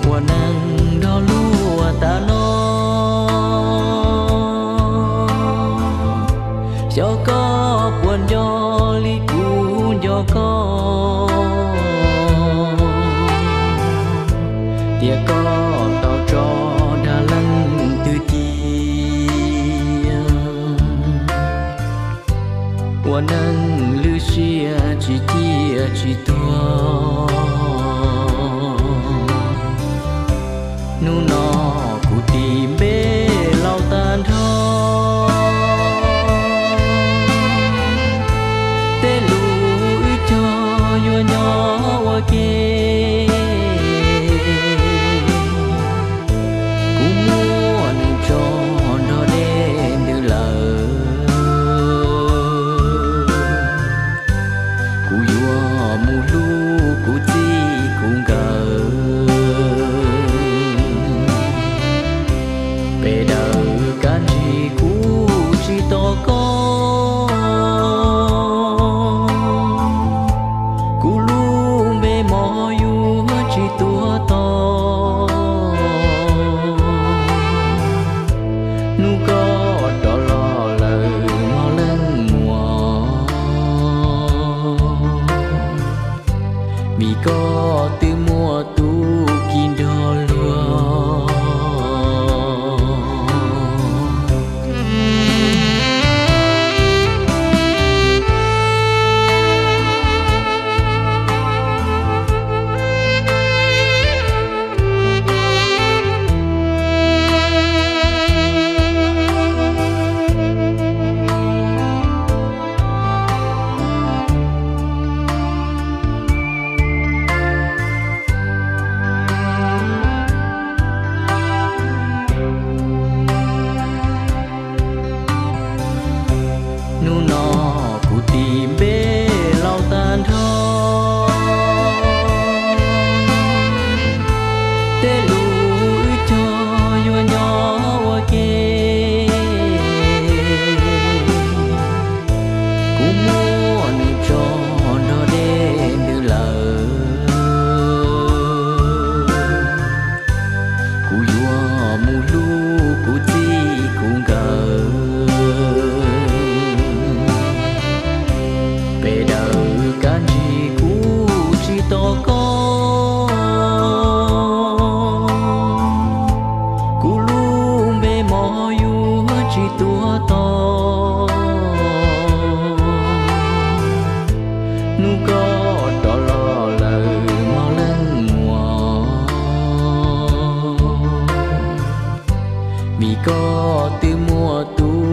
Ua neej nrog luag tas no, xyov koj puas nco li kuv nco koj, tias koj tau tso dag leej twg cia. Ua neej lwj siab tsis ciaj tsis tuag, hnub no kuv tis npe laus tag nrho. Tej lus wb cog yuav nyob ua ke, kuv muab nws tso nrog dej ntws lawm. Kuv yuav mus hlub kuv txij kuv nkawm, pes daws kab ntsig kuv tsis tos koj. Kuv lub npe mos yuav tsis tuag to, hnub koj rov los lawm mog leej muam, vim koj twb muaj tus kis nrog luag. Hnub no kuv tis npe laus tag nrho, tej lus wb cog yuav nyob ua ke, kuv muab nws tso nrog dej ntws lawm. Kuv yuav mus hlub kuv txij kuv nkawm, pes daws kab ntsig kuv tsis tos koj. Kuv lub npe mos yuav tsis tuag to, hnub koj rov los lawm mog leej muam, vim koj twb muaj tus